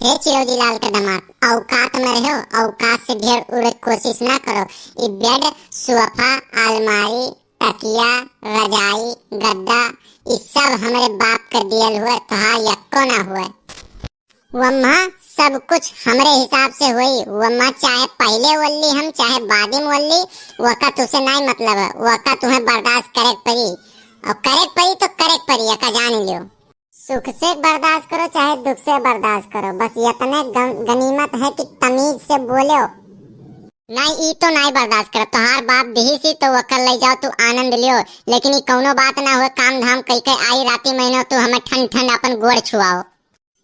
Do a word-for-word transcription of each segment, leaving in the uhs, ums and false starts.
हे चिरौरी लाल के दामाद, औकात में रहो, औकात से ढेर उड़े के कोशिश ना करो। ई बेड, सोफा, अलमारी, तकिया, रजाई, गद्दा, ई सब हमरे बाप के दियल हुए, तोहार यक्को ना हुए। वम्मा सब कुछ हमरे हिसाब से होई। वम्मा चाहे पहिले ओल्ली हम, चाहे बादी में ओल्ली, वका तुसे नाई मतलब है, वका तुम्हें बर्दाश्त करे के पड़ी। और करे के पड़ी तो करे के पड़ी, एका जान लियो। सुख से बर्दाश्त करो, चाहे दुख से बर्दाश्त करो, बस यतने गन-, गनीमत है कि तमीज से बोलो। नाई, ई तो नाई बर्दाश्त करब। तोहार बाप दिही सी तो वकर ले जाओ, तू आनंद लियो, लेकिन ई कौनो बात ना हुए। काम धाम कई के आई राती महीनो, तू हमें ठंड ठंड अपन गोड़ छुआओ।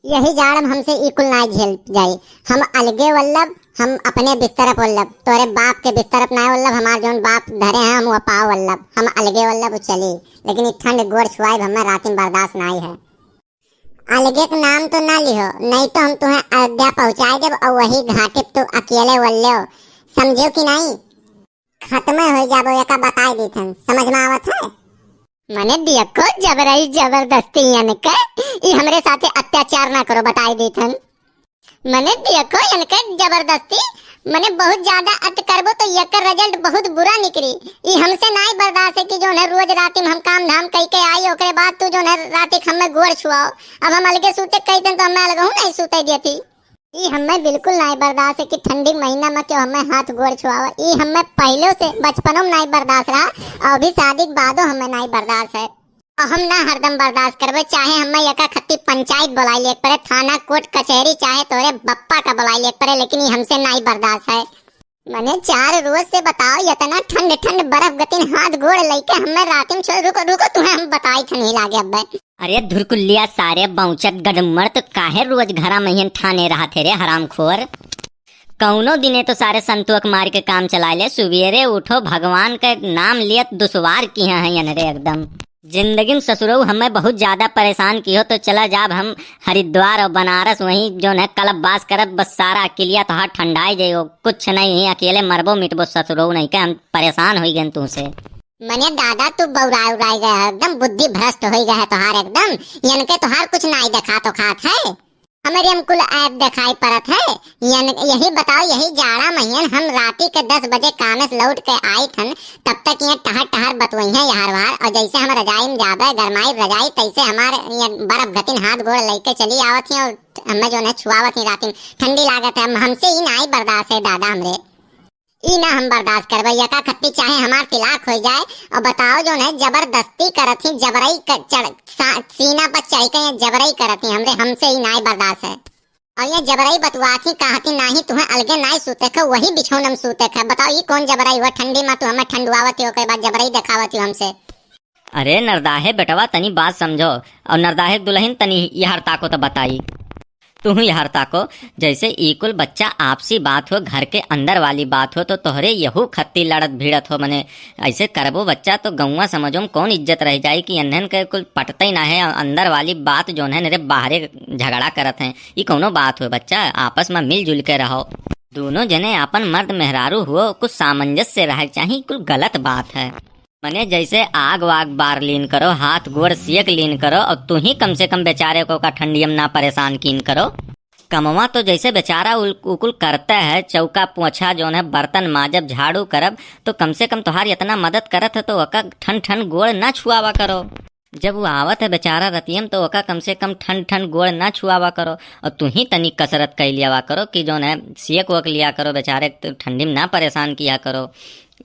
यही जाड़ में हमसे ई कुल नाई झेल जाई। हम अलगे वल्लब, हम अपने बिस्तर पर वल्लब, तोरे बाप के बिस्तर पर नाई वल्लब। हमार जौन बाप धरे हैं हम वो पाव वल्लब, हम अलगे वल्लब वो चली, लेकिन ई ठंड गोड़ छुआई हमें राती में बर्दाश्त नाई है। अलगे के नाम तो ना लिहो, नहीं तो हम तुम्हें अयोध्या पहुँचाए देब और वही घाटे पे तू अकेले वल्ले हो, समझो कि नहीं? खत्म हो जाबो, एका बताई दीथन, समझ में आवत है? मने देखो, जबरई जबरदस्ती इनके, ई हमरे साथे अत्याचार ना करो, बताई दीथन। मने देखो, इनके जबरदस्ती, मने बहुत ज्यादा अत करबो तो एकर result बहुत बुरा निकली। ई हमसे नाई बर्दाश्त है कि जौन है रोज राती में हम काम धाम कई के आई, ओकरे बाद तू जौन है राती के हमें गोड़ छुआओ। अब हम अलगे सूते कही देन तो हमें अलगहू नहीं सूते देती। ई हमें बिल्कुल नाई बर्दाश्त है कि ठंडी के महीना में क्यों हमें हाथ गोड़ छुआवा। ई हमें पहले से बचपनों में नाई बर्दाश्त रहा और अभी शादी के बादो हमें नाई बर्दाश्त है। और हम ना हरदम बर्दाश्त करबे, चाहे हमें एका खत्ती पंचायत बुलाई लेक पड़े, थाना कोर्ट कचहरी, चाहे तोरे बप्पा का बुलाई लेक पड़े, लेकिन ई हमसे नाई बर्दाश्त है। मने चार रोज से बताओ, इतना ठंड ठंड बर्फ गतिन हाथ गोड़ लइके हमें रातिम छोड़, रुको, रुको, तुम्हें हम बताई थन ही लागे अब्बे। अरे धुरकुल्लिया सारे बौचत गडमर, तो काहे रोज घरा में ही ठाने रहत है रे हरामखोर? कौनो दिने तो सारे संतोख मार के काम चला ले, सुबेरे उठो भगवान के नाम लियत दुश्वार किहे हैं यन रे एकदम। जिंदगी में ससुरऊ हमें बहुत ज्यादा परेशान किहो, तो चला जाब हम हरिद्वार और बनारस, वहीं जौन है कल्पवास करब, बस सारा अकेलिया तोहार ठंडाई जाइयो, कुछ नहीं है, अकेले मरबो मिटबो ससुरऊ नहीं के, हम परेशान हो गए तुमसे। मने दादा तू बौराए उराए गए है, एकदम बुद्धि भ्रष्ट हो गए है तोहार एकदम, यन के तोहार कुछ नाई देखा तो खात है। हमरे हम कुल ऐप देखाई पड़त है। यन-, यही बताओ, यही जाड़ा महीन हम राती के दस बजे कामे से लौट के आई थन, तब तक ये टहर टहर बतवई हैं यार वार, और जैसे हम रजाई में जाबे, गरमाई रजाई, तैसे हमार ये बर्फ गतिन हाथ गोड़ लेके चली आवत ही और हमें जो है छुआवत ही राती में। ठंडी लागत है, हम, हमसे ही नाई बर्दाश्त है दादा हमरे। ई ना हम बर्दाश्त करबे, एका खत्ती चाहे हमार तिलाक हो जाए। और बताओ जो है जबरदस्ती करत ही, जबरई क-, चढ़, सा-, सीना पर चढ़ के ये जबरई करत ही हमरे, हमसे ई नाई बर्दाश्त है। और ये जबरई बतुआत ही कहत ही नाही तुम्हें अलगे नाई सूते के, वही बिछौन में सूते के। बताओ ई कौन जबरई हुआ, ठंडी में तू हमें ठंडुआवत ही, ओकरे बाद जबरई देखावत ही हमसे। अरे नरदाहे बेटवा, तनी बात समझो। और नरदाहे दुल्हन, तनी यहर ताको तो बताई। तू यहर ताको, जैसे ई कुल बच्चा आपसी बात हो, घर के अंदर वाली बात हो, तो तोहरे यहू खत्ती लड़त भिड़त हो। मने ऐसे करबो बच्चा तो गौवा समझो में कौन इज्जत रह जाई कि एन्हन के कुल पटते ही ना है। अंदर वाली बात जौन है, नरे बाहरे झगड़ा करत हैं। ई कौनो बात हो बच्चा, आपस में मिलजुल के रहो। दोनों जने आपन मर्द मेहरारू हुओ, कुछ सामंजस्य रहे के चाही, कुल गलत बात है। मने जैसे आग वाग बार लीन करो, हाथ गोड़ सियक लीन करो, और तू ही कम से कम बेचारे को का ठंडियम ना परेशान कीन करो। कमवा तो जैसे बेचारा उल-, उकुल करते है, चौका पोछा जौन है, बर्तन माजब, झाड़ू करब, तो कम से कम तोहार इतना मदद करत है, तो ओका ठन ठन गोड़ ना छुआवा करो। जब वो आवत है बेचारा रतियम, तो ओका कम से कम ठंड ठंड गोड़ ना छुआवा करो। और तू ही तनी कसरत कइ लियावा करो कि जौन है, सियक वक लिया करो, बेचारे तो ठंडी में ना परेशान किया करो।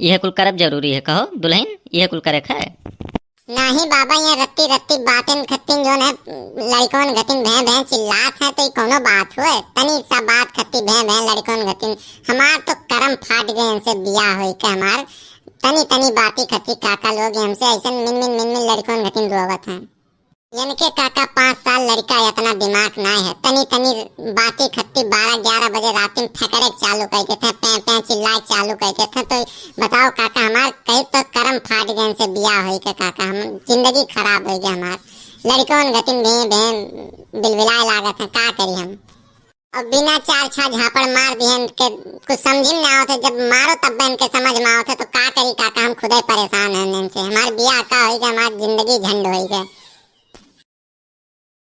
यह कुल करब जरूरी है, कहो दुल्हन, यह कुल करे है? नाही बाबा, ये रत्ती रत्ती बातें खत्तिन जौन है, लड़कन गतिन भैं भैं चिल्लात है, तो ये कौनो बात हुए? तनी सा बात खत्ती भैं भैं लड़कन गतिन। हमार तो करम फाट गए इनसे बियाह होई के हमार। तनी तनी बाती खत्ती काका लोग हमसे ऐसन मिन मिन मिन मिन लड़कन गतिन रोवत हैं। इनके काका पाँच साल लड़का इतना दिमाग ना है, तनी तनी बाती खत्ती बारह ग्यारह बजे रात में फकरे चालू कर देते हैं, पैं पैं चिल्लाए चालू कर देते हैं। तो बताओ काका, हमार कई तो करम फाट गए इनसे बियाह होई के काका, हम जिंदगी खराब हो गया हमार। लड़कन गतिन भें भें बिलबिलाए लागत है, का करी हम? और बिना चार छह झापड़ मार दिहन के कुछ समझ में ना आवत है, जब मारो तब इनके समझ में आवत है, तो का करी काका, हम खुदे परेशान हैं इनसे। हमार बियाह का होई गया, हमार जिंदगी झंड होई गया।